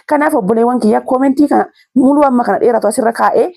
Kanaaf obboleewwan kiyya koomentii kana muluu amma kana dheeratu asirra kaa'ee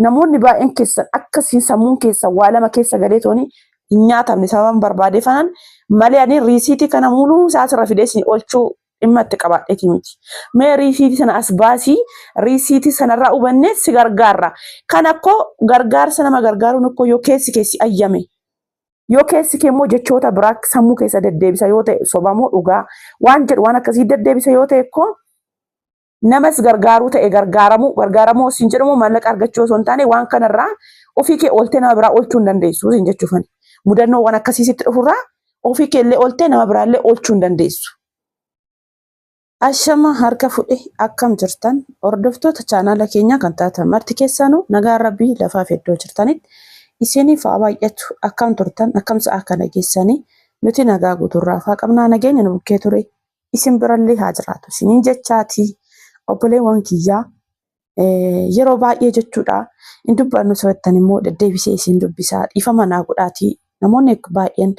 namoonni baay'een keessan akkasiin sammuun keessan waa lama keessa galee tooni hin nyaatamne sababan barbaadee fanan malee ani riisiitii kana muluu isaa asirra fidee isin oolchuu dhimma itti qabaadheeti miti. Mee riisiitii sana as baasii riisiitii sanarraa hubannee si gargaarra. Kan akkoo gargaarsa nama gargaaruun akkoo yoo keessi keessi ayyame. Yoo keessi kee immoo jechoota biraa sammuu keessa deddeebisa yoo ta'e sobamoo dhugaa waan jedhu waan akkasii deddeebisa yoo ta'e akkoo namas gargaaruu ta'e gargaaramuu gargaaramuu siin jedhamu maallaqa argachuu osoo hin taane waan kanarraa ofii kee ooltee nama biraa oolchuu hin dandeessu siin jechuufani. Mudannoo waan akkasii sitti dhufurraa ofii kee illee ooltee nama biraa illee oolchuu hin dandeessu. Ashama harka fudhe akkam jirtan hordoftoota chaanaala keenyaa kan taatan marti keessanuu nagaan rabbii lafaaf iddoo jirtanitti isiniif haa baay'atu akkam turtan akkam sa'a kana geessanii nuti nagaa guuturraa faa qabnaa nageenya nu bukkee ture isin birallee haa jiraatu isiniin jechaatii obboleewwan kiyyaa yeroo baay'ee jechuudha hin dubbannu so'attan immoo deddeebisee isin dubbisaa dhiifama naa godhaatii namoonni baay'een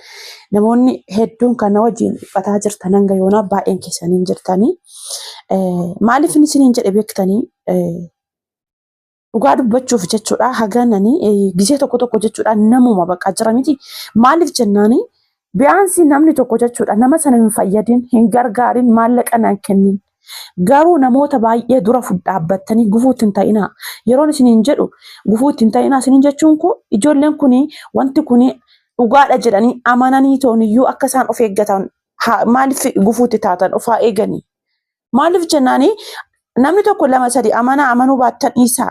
namoonni hedduun kana wajjin dhiphataa jirtan hanga yoonaa baay'een keessan hin jirtanii maaliif inni isiniin jedhe beektanii dhugaa dubbachuuf jechuudha haganani gisee tokko tokko jechuudha namuma bakka jira miti maaliif jennaani biyaansi namni tokko jechuudha nama sana hin fayyadin hin gargaarin maallaqa naan kennin garuu namoota baay'ee dura dhaabbattanii gufuu ittiin ta'inaa yeroon isiniin jedhu gufuu ittiin ta'inaa isiniin jechuun koo ijoolleen kuni wanti kuni dhugaadha jedhanii amananii tooniyyuu akka isaan of eeggatan maaliif gufuutti taatan of haa eeganii. Maaliif jennaani namni tokko lama sadi amanaa amanuu baattan dhiisaa.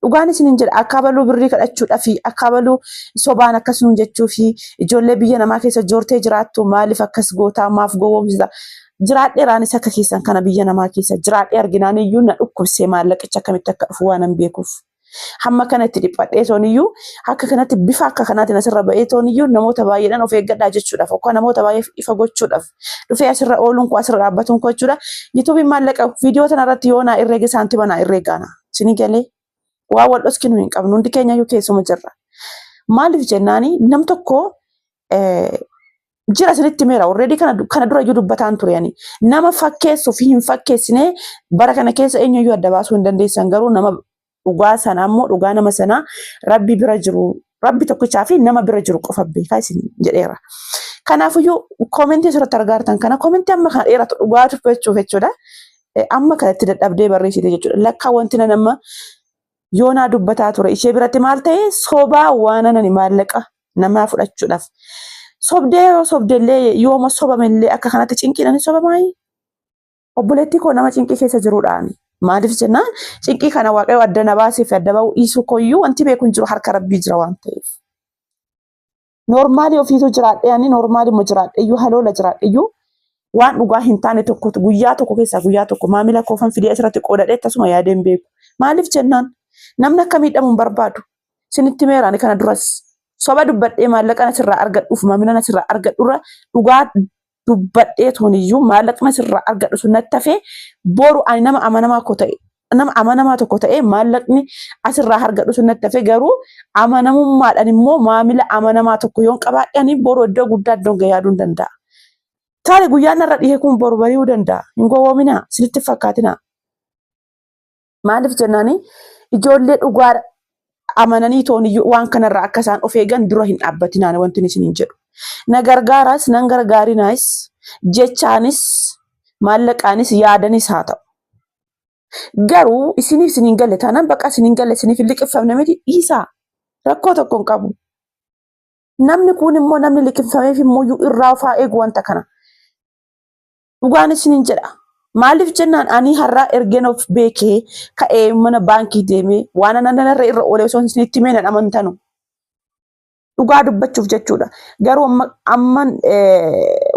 Dhugaan isiniin jedha akka abaluu birrii kadhachuudhafi akka abaluu sobaan akkas nuun jechuufi ijoollee biyya namaa keessa joortee jiraattu maaliif akkas gootaa maaf gowwoomsita. Jiraadheeraanis akka keessan kana biyya namaa keessa jiraadhee arginaan iyyuu na dhukkubsee maallaqicha akkamitti akka dhufu waan hin beekuuf. Hamma kana itti dhiphadhee tooniyyuu akka kanatti bifa akka kanaatiin asirra ba'ee tooniyyuu namoota baay'eedhaan of eeggadhaa jechuudhaaf yookaan namoota baay'eef ifa gochuudhaaf dhufee asirra ooluun koo asirra dhaabbatuun koo jechuudha. Yuutuubiin maallaqa viidiyoo tana irratti yoo naa herreege saantima naa herreegaana. Isinii galee waan wal dhoskinu hin qabnu hundi keenya iyyuu keessuma jirra. Maaliif jennaani nam tokko jira isinitti himeera already kana dura iyyuu dubbataan ture ani nama fakkeessuu fi hin fakkeessine bara kana keessa eenyuyyuu adda baasuu hin dandeessan garuu nama dhugaa sana ammoo dhugaa nama sanaa rabbi bira jiru rabbi tokkichaa fi nama bira jiru qofa beekaa isin jedheera. Kanaafiyyuu koomentii asirratti argaa jirtan kana koomentii amma kana dheeratu dhugaa dubbachuuf jechuudha. Amma kanatti dadhabdee barreessite jechuudha. Lakkaa wanti nan amma yoonaa dubbataa ture ishee biratti maal ta'e sobaa waan anani maallaqa namaa fudhachuudhaaf. Sobdee yoo sobdellee yooma sobamellee akka kanatti cinqiidhaan sobamaayi. Obboleettii koo nama cinqii keessa jiruudhaan maaliif jennaan cinqii kana waaqayyo adda na baasee fi adda ba'uu dhiisuu kooyyuu wanti beeku hin jiru harka rabbii jira waan ta'eef. Noormaalii ofiitu jiraadhee ani noormaalii immoo jiraadhe iyyuu haloola jiraadhe iyyuu waan dhugaa hin taane tokkotu guyyaa tokko keessaa guyyaa tokko maamila koofan fidee asirratti qoodadhee tasuma yaadee hin beeku. Maaliif jennaan namni akka miidhamu hin barbaadu. Isinitti meera ani kana duras soba dubbadhee maallaqa asirraa argadhuuf maamila asirraa argadhurra dhugaa dubbadhee tooniyyuu maallaqni asirraa argadhu sun natti hafee boru ani nama amanamaa koo ta'e nama amanamaa tokko ta'ee maallaqni asirraa argadhu sun natti hafee garuu amanamummaadhaan immoo maamila amanamaa tokko yoon qabaadhe ani boru iddoo guddaa iddoon ga'ee yaaduu hin danda'a. Taate guyyaan narra dhihee kun boru bari'uu danda'a. Hin gowwoominaa isinitti hin fakkaatinaa. Maaliif jennaani ijoollee dhugaa amananii tooniyyuu waan kanarraa akka isaan of eegan dura hin dhaabbatinaan wanti isiniin jedhu. Na gargaaraas nan gargaarinaas jechaanis maallaqaanis yaadanis haa ta'u. Garuu isiniif isin hin galle taanaan bakka isin hin galle isiniif hin liqimfamne miti dhiisaa. Rakkoo tokko hin qabu. Namni kun immoo namni liqimfameef immoo irraa of haa eegu wanta kana. Dhugaan isiniin jedha. Maaliif jennaan ani har'aa ergeen of beekee ka'ee mana baankii deemee waan anan irra irra oolee osoo isinitti himee nan amantanu. Dhugaa dubbachuuf jechuudha. Garuu amma amman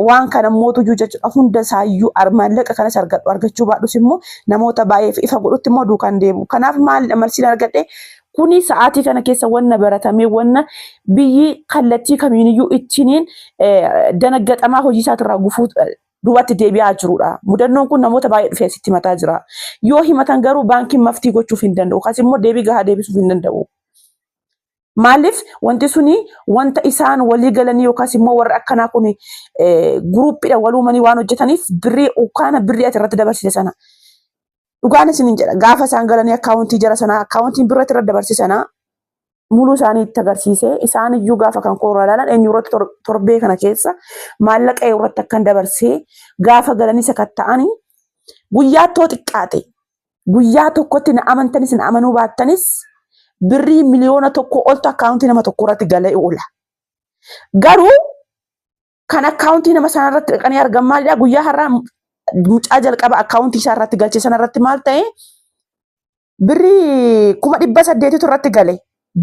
waan kana mootuyyuu jechuudha hunda isaayyuu maallaqa kanas argadhu argachuu baadhus immoo namoota baay'eef ifa godhutti immoo duukaan deemu. Kanaaf maal malsiin argadhe kuni sa'aatii kana keessa wanna baratamee wanna biyyi kallattii kamiiniyyuu ittiin danaggaxamaa hojii isaatirraa gufuu duubatti deebi'aa jirudha. Mudannoon kun namoota baay'ee dhufee asitti himataa jira. Yoo himatan garuu baankiin maftii gochuuf hin danda'u. Yookaas immoo deebii gahaa deebisuuf hin danda'u. Maaliif wanti suni wanta isaan walii galanii yookaas immoo warri akkanaa kun guruuppiidhaan wal uumanii waan hojjetaniif birrii ukkaana birrii ati irratti dabarsite sana. Dhugaan isinin jedha, gaafa isaan galanii akkaawuntii jara sanaa, akkaawuntiin birratti irra dabarse sanaa muluu isaanii itti agarsiisee, isaan iyyuu gaafa kan koo irraa ilaalan eenyu irratti torbee kana keessa maallaqa irratti akkan dabarsee gaafa galanii sakatta'anii, guyyaa too xiqqaate guyyaa tokkotti, na amantanis na amanuu baattanis, birrii 1 miliyoona oltu akkaawuntii nama tokko irratti galee oola. Garuu kan akkaawuntii nama sana irratti dhaqanii argan maalidha? Guyyaa har'aa mucaa jalqaba akkaawuntii isaa irratti galche sana irratti maal ta'e? Birrii 800,000tu irratti gale.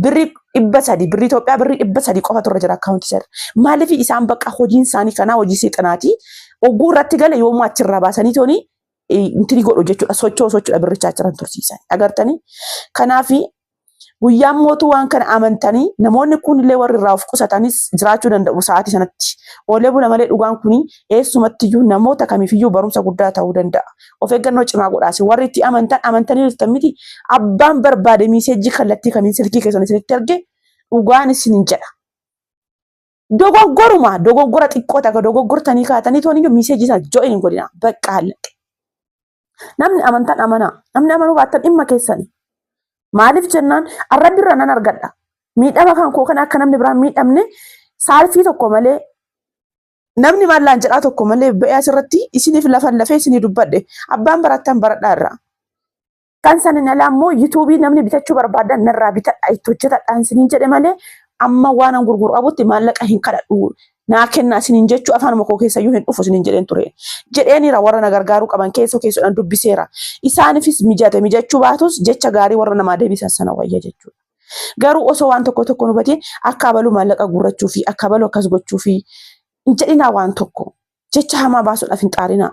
Birrii 300, birrii Itoophiyaa birrii 300 qofatu irra jira akkaawuntii isaa irra. Maaliif? Isaan bakka hojiin isaanii kanaa hojii seexanaati. Ogguu irratti gale yoomuu achirraa baasanii tooni intini godhu jechuudha. Socho'u socho'udha, birricha achirran tursiisan. Agartanii? Kanaafi guyyaan mootuu waan kana amantanii namoonni kun illee warri irraa of qusatanis jiraachuu danda'u sa'aatii sanatti. Oolee bula malee dhugaan kun eessumattiyyuu namoota kamiifiyyuu barumsa guddaa ta'uu danda'a. Of eeggannoo cimaa godhaasi. Warri itti amantan amantanii jirtan miti, abbaan barbaade message kallattii kamiin silkii keessan isinitti erge, dhugaan isin jedha. Dogoggoruma dogoggora xiqqoo takka dogoggortanii kaatanii tooniyyuu message sana join hin godhina. Bakka hallaqe. Namni amantan amanaa. Namni amanuu baattan dhimma keessani. Maaliif jennaan, arrabbi irraa nan argadha. Miidhama kan koo kana akka namni biraan miidhamne saalfii tokko malee, namni maallaan jedhaa tokko malee ba'ee asirratti isiniif lafan lafee isinii dubbadhe. Abbaan barattan baradhaa irraa. Kan sanin alaa immoo yuutuubii namni bitachuu barbaadan narraa bitadha, itti hojjetadhaan isiniin jedhe malee, amma waan an gurguru qabutti maallaqa hin kadhadhu, naa kennaa isiniin jechuu afaanuma koo keessayyuu hin dhufu isiniin jedheen ture. Jedheeniira, warra na gargaaruu qaban keessoo keessoodhaan dubbiseera. Isaanifis mijate mijachuu baatus jecha gaarii warra namaa deebisan sana wayya jechuudha. Garuu osoo waan tokko tokko nu hubatiin akka abaluu maallaqa guurrachuu fi akka abaluu akkas gochuu fi hin jedhinaa, waan tokko jecha hamaa baasuudhaaf hin xaarinaa.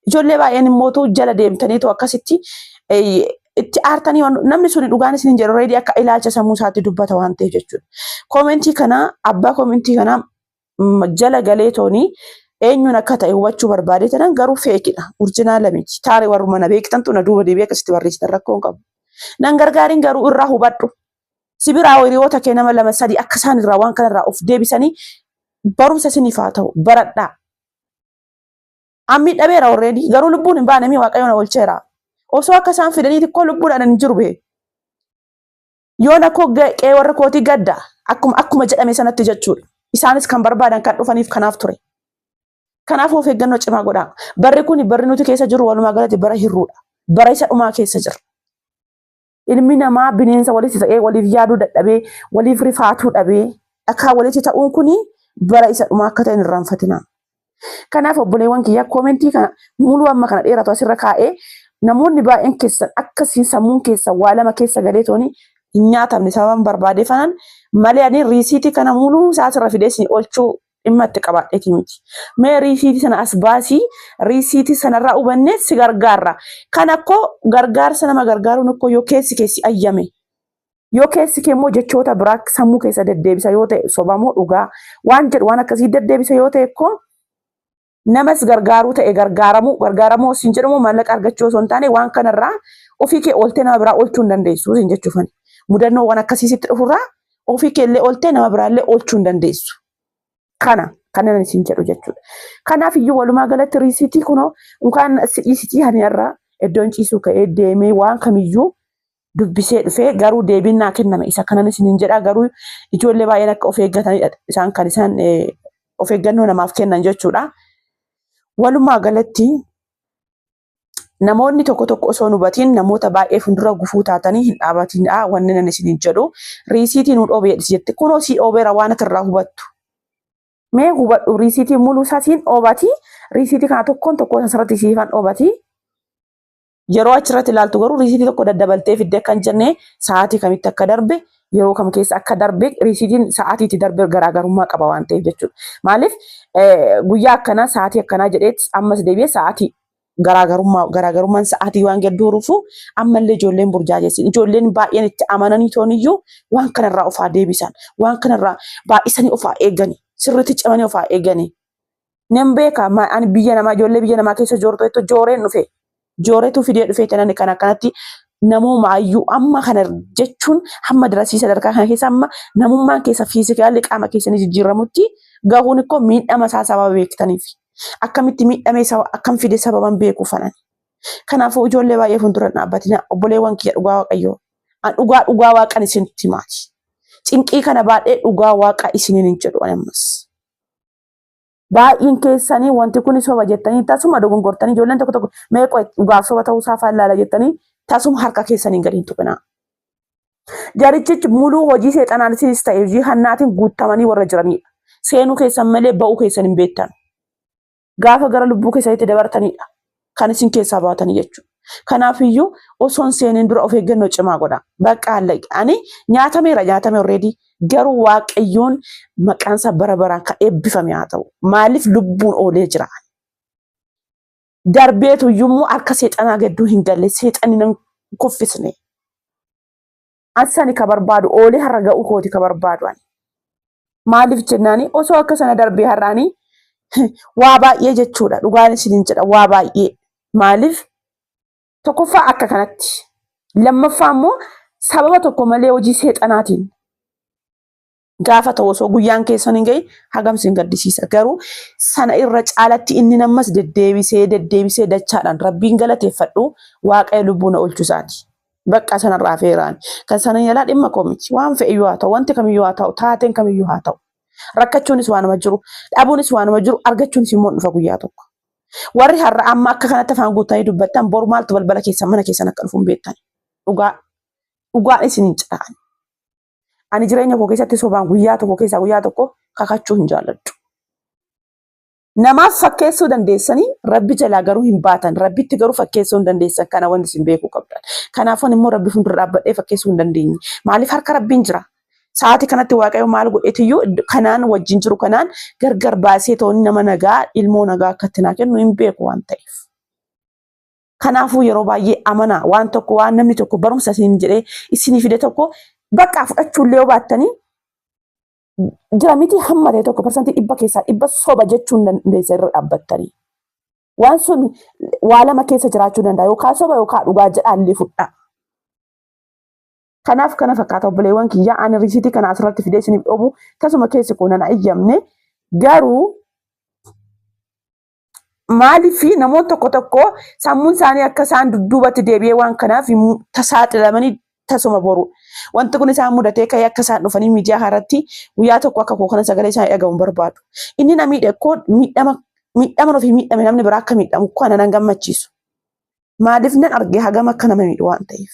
Ijoollee baay'een immoo jala deemtaniitu akkasitti itti aartanii, namni suni dhugaan isin jedhu reedii akka ilaalcha sammuu isaatti dubbata waan ta'eef jechuudha. Koomentii kanaa, abbaa koomentii kanaa jala galee toonii eenyuun akka ta'e hubachuu barbaade tanan, garuu fakeidha. Original miti. Taaree warruma na beektantu na duuba deebi'ee akkasitti barreessitan, rakkoo hin qabu. Nan gargaariin, garuu irraa hubadhu. Si biraa hiriyoota kee nama lama sadi akka isaan irraa waan kanarraa of deebisanii barumsa isiniif haa ta'u, baradhaa. Ammi dhabeera already, garuu lubbuun hin baane, Waaqayyo na oolcheera. Osoo akka isaan fidanii xiqqoo lubbuudhaan hin jiru bee. Yoon akkoo qe'ee warra kootii gadda akkuma jedhame sanatti jechuudha. Isaanis kan barbaadan kan dhufaniif kanaaf ture. Kanaaf of eeggannoo cimaa godhaa. Barri kun, barri nuti keessa jirru, walumaa galatti bara hirruudha. Bara isa dhumaa keessa jira. Ilmi namaa bineensa walitti ta'ee waliif yaaduu dadhabee, waliif rifaatuu dhabee, dhakaa walitti ta'uun kuni bara isa dhumaa akka ta'e hin irraanfatinaa. Kanaaf obboleewwan kiyya, koomentii kana muluu amma kana dheeratu asirra kaa'ee, namoonni baay'een keessan akkasiin sammuun keessan waa lama keessa galee tooni hin nyaatamne sababan barbaadee fanan malee, ani riisiitii kana muluu isaa asirra fidee isin oolchuu dhimma itti qabaadheeti miti. Mee riisiitii sana as baasii, riisiitii sanarraa hubannee si gargaarra. Kan akkoo gargaarsa nama gargaaruun akkoo yoo keessi keessi ayyame, yoo keessi kee immoo jechoota biraa sammuu keessa deddeebisa yoo ta'e, sobamoo dhugaa waan jedhu waan akkasii deddeebisa yoo ta'e, akkoo namas gargaaruu ta'e gargaaramuu gargaaramuu siin jedhamu maallaqa argachuu osoo hin taane, waan kanarraa ofii kee ooltee nama biraa oolchuu hin dandeessu siin jechuufani. Mudannoowwan akkasii sitti dhufurraa ofii kee illee ooltee nama biraallee oolchuu hin dandeessu. Kana kanan isin jedhu jechuudha. Kanaaf iyyuu walumaa galatti riisiitii kunoo unkaan si'iisitii hani irraa iddoon ciisuu ka'ee deemee waan kamiyyuu dubbisee dhufee, garuu deebiin naa kenname isa kanan isiniin jedha. Garuu ijoollee baay'een akka of eeggatanidha isaan kan isaan of eeggannoo namaaf kennan jechuudha. Walumaa galatti namoonni tokko tokko osoo hin hubatiin namoota baay'ee fuuldura gufuu taatanii hin dhaabatinidha wanni nan isiniin jedhu. Riisiitii nu dhoobee jette, kunoo sii dhoobeera, waan ati irraa hubattu. Mee hubadhu, riisiitii muluu isaa siin dhoobati, riisiitii kana tokkoon tokkoon asirratti siifan dhoobati. Yeroo achirratti ilaaltu garuu riisiitii tokko daddabaltee fiddee kan jenne sa'aatii kamitti akka darbe, yeroo kam keessa akka darbe, riisiitiin sa'aatiitti darbe garaagarummaa qaba waan ta'eef jechuudha. Maaliif, guyyaa akkanaa sa'aatii akkanaa jedheet ammas deebi'ee sa'aatii garaagarummaan sa'aatii waan gidduu rufu ammallee ijoolleen burjaajessin, ijoolleen baay'een itti amananii tooniyyuu waan kanarraa ofaa deebisan, waan kanarraa baay'isanii ofaa eegani, sirriitti cimanii ofaa eegani. Nan beeka, ani biyya namaa, ijoollee biyya namaa keessa joortu jettu jooreen dhufe. Jooretu fidee dhufee tanan kan akkanatti namumaayyuu amma kana jechuun hamma dirasii sadarkaa kana keessa amma namummaan keessa physically qaama keessanii jijjiiramutti gahuun ikkoo miidhama isaa sababa beektaniif. Akkamitti miidhamee akkam fide sababan beekuu fanan. Kanaafuu ijoollee baay'ee fuuldura hin dhaabbatina. Obboleewwan kiyya dhugaa Waaqayyoo. An dhugaa dhugaa Waaqan isinitti himaati. Cinqii kana baadhee dhugaa Waaqa isiniin hin jedhu ani ammas. Baay'een keessanii wanti kun soba jettanii tasuma dogongortanii ijoolleen tokko tokko mee qoy dhugaaf soba ta'uu isaa fallaala jettanii tasuma harka keessaniin gadi hin tuqinaa. Jarichichi muluu hojii seexanaatiinis ta'e hojii hannaatiin guuttamanii warra jiranidha. Seenuu keessan malee ba'uu keessan hin beektan. Gaafa gara lubbuu keessanitti dabartanidha kan isin keessaa baatanii jechuudha. Kanaafiyyuu osoo hin seeniin dura of eeggannoo cimaa godha. Bakka ani nyaatameera nyaatame already garuu Waaqayyoon maqaan isaa bara baraan kan eebbifame haa ta'u. Maaliif lubbuun oolee jira? Darbeetu iyyuu harka seexanaa gadduu hin galle seexanni nan kuffisne. Asani ka barbaadu oolee har'a ga'uu kooti ka barbaadu ani. Maaliif jennaani osoo akka sana darbee har'aanii waa baay'ee jechuudha. Dhugaan isiniin jedha waa baay'ee. Maaliif tokkoffaa akka kanatti lammaffaa immoo sababa tokko malee hojii seexanaatiin gaafa ta'u osoo guyyaan keessan hin gahin hagam sin gaddisiisa. Garuu sana irra caalatti inni nammas deddeebisee deddeebisee dachaadhaan rabbiin galateeffadhu waaqayyo lubbuu na oolchu isaati. Bakka sanarraa feeraan. Kan sana yalaa dhimma koo miti. Waan fe'iyyuu haa ta'u, wanti kamiyyuu haa ta'u, taateen kamiyyuu haa ta'u. Rakkachuunis waanuma jiru, dhabuunis waanuma jiru, argachuunis immoo dhufa guyyaa tokko. Warri har'a amma akka kanatti afaan guutanii dubbattan boru maaltu balbala keessan mana keessan akka dhufu hin beektan. Dhugaa dhugaan isin hin jedhaan. Ani jireenya koo keessatti sobaan guyyaa tokko keessaa guyyaa tokko kakachuu hin jaalladhu. Namaaf fakkeessuu dandeessanii rabbi jalaa garuu hin baatan. Rabbitti garuu fakkeessuu hin dandeessan. Kana wanti isin beekuu qabdan. Kanaafuu ani immoo rabbi fuuldura dhaabbadhee fakkeessuu hin dandeenye. Maaliif harka rabbiin jira? Sa'aatii kanatti Waaqayyo maal godheetiyyuu kanaan wajjin jiru kanaan gargar baasee toonni nama nagaa ilmoo nagaa akka itti naa kennu hin beeku waan ta'eef. Kanaafuu yeroo baay'ee amanaa waan tokko waan namni tokko barumsa isin jedhee isinii fide tokko bakka fudhachuullee yoo baattanii jira miti hamma ta'e tokko 100% keessaa 100 soba jechuu hin dandeessa irra dhaabbattanii. Waan sun waa lama keessa jiraachuu danda'a yookaan soba yookaan dhugaa jedhaallee fudhaa. Kanaaf kana fakkaata obboleewwan kiyyaa ani risiitii kana asirratti fidee isiniif dhoobu tasuma keessi koo nan ayyamne garuu maaliif namoonni tokko tokko sammuun isaanii akka isaan dudduubatti deebi'ee waan kanaaf saaxilamanii tasuma boru. Wanti kun isaan mudatee ka'ee akka isaan dhufanii miidiyaa irratti guyyaa tokko akka koo kana sagalee isaanii dhaga'uun barbaadu. Inni na miidhe koo miidhama miidhama ofii miidhame namni biraa akka miidhamu kana nan gammachiisu. Maaliif nan arge hagam akka nama miidhu waan ta'eef.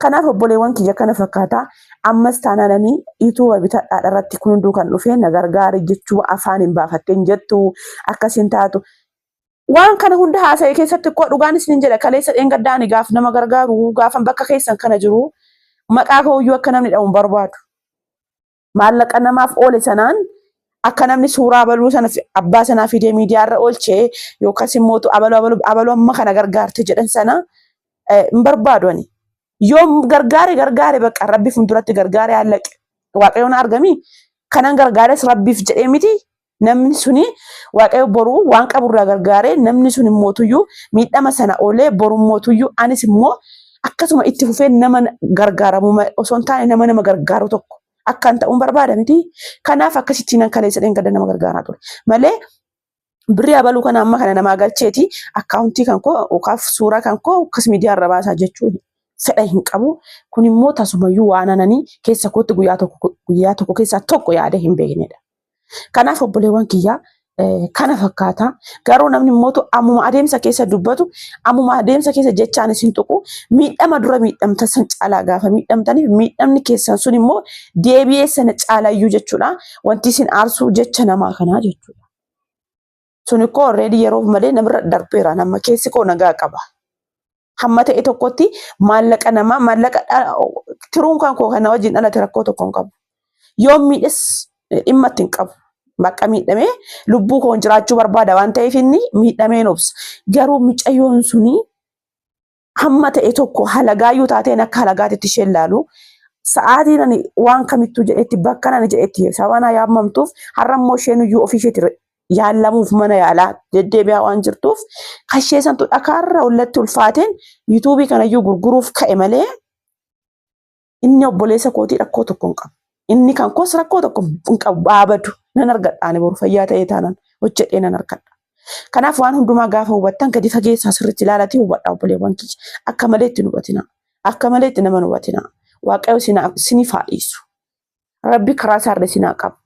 Kanaaf obboleewwan kiyya kana fakkaata. Ammas taanaan ani yuutuuba bitadhaadha irratti kun hunduu kan dhufee na gargaari jechuu afaan hin baafatteen jettu akkasiin taatu. Waan kana hunda haasa'e keessatti koo dhugaan isinin jedha kaleessa dheengaddaa ani gaaf nama gargaaru gaafan bakka keessan kana jiru maqaa koo iyyuu akka namni dha'u hin barbaadu. Maallaqa namaaf oole sanaan akka namni suuraa abaluu sana abbaa sanaa fidee miidiyaa irra oolchee yookaas immoo abaluu abaluu abaluu amma kana gargaarte jedhan sana hin barbaadu ani. Yoom gargaare gargaare bakka rabbi fuulduratti gargaare allaqe. Waaqayyoon argamii kanan gargaares rabbiif jedhee miti namni suni waaqayyo boruu waan qaburraa gargaaree namni sun immootuyyuu miidhama sana oolee boru immootuyyuu anis immoo akkasuma itti fufee nama gargaaramu osoo hin taane nama nama gargaaru tokko akkan ta'uun barbaada miti. Kanaaf akkasitti nan kaleessa dheengadda nama gargaaraa ture. Malee birrii abaluu kana amma kana namaa galcheeti akkaawuntii kan koo yookaan suuraa kan koo akkas miidiyaa irra baasaa jechuu fedha hin qabu. Kun immoo tasumayyuu waan ananii keessa kootti guyyaa tokko guyyaa tokko keessaa tokko yaada hin beeknedha. Kanaaf obboleewwan kiyyaa kana fakkaata. Garuu namni immoo ammuma adeemsa keessa dubbatu, ammuma adeemsa keessa jechaan isin tuqu, miidhama dura miidhamtan san caalaa gaafa miidhamtaniif miidhamni keessan sun immoo deebi'ee sana caalayyuu jechuudha. Wanti isin aarsu jecha namaa kanaa jechuudha. Sun ikkoo already yeroof malee namirra darbeera. Nama keessi koo nagaa qaba. Hamma ta'e tokkotti maallaqa namaa maallaqa tiruun kan koo kana wajjin dhalate rakkoo tokko hin qabu. Yoon miidhes dhimma itti hin qabu. Bakka miidhamee lubbuu koon jiraachuu barbaada waan ta'eef inni miidhameen obsa. Garuu micayyoon suni hamma ta'e tokko halagaayyuu taateen akka halagaatitti isheen laalu. Sa'aatiin ani waan kamittuu jedhetti bakka ani jedhetti sababa na yaamamtuuf har'a immoo isheen iyyuu ofii isheeti yaallamuuf mana yaalaa deddeebi'aa waan jirtuuf kashee santu dhakaarra ollatti ulfaateen yuutuubii kanayyuu gurguruuf ka'e malee inni obboleessa kootii rakkoo tokko hin qabu. Inni kan koos rakkoo tokko hin qabu baabadu nan argadha ani boru fayyaa ta'ee taanaan hojjedhee nan argadha. Kanaaf waan hundumaa gaafa hubattan gadi fageessaa sirriitti ilaalatii hubadhaa obboleewwan kiyya. Akka malee itti hin hubatinaa. Akka malee itti nama hin hubatinaa. Waaqayyo isiniif haa dhiisu. Rabbi karaa isaarra isin haa qabu.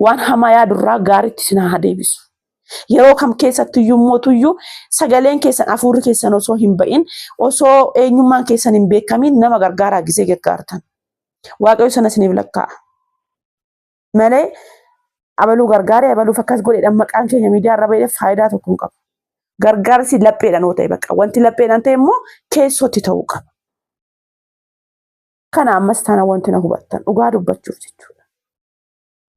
Waan hamaa yaadurraa gaariitti isin haa deebisu. Yeroo kam keessattiyyuu mootuyyuu sagaleen keessan hafuurri keessan osoo hin ba'in osoo eenyummaan keessan hin beekamiin nama gargaaraa gisee gargaartan. Waaqayyo sana isiniif lakkaa'a. Malee abaluu gargaaree abaluuf akkas godheedhaan maqaan keenya miidiyaa irra ba'ee faayidaa tokko hin qabu. Gargaarsi lapheedhaan yoo ta'e bakka wanti lapheedhaan ta'e immoo keessootti ta'uu qaba. Kana ammas taana wanti na hubattan dhugaa dubbachuuf jechuudha.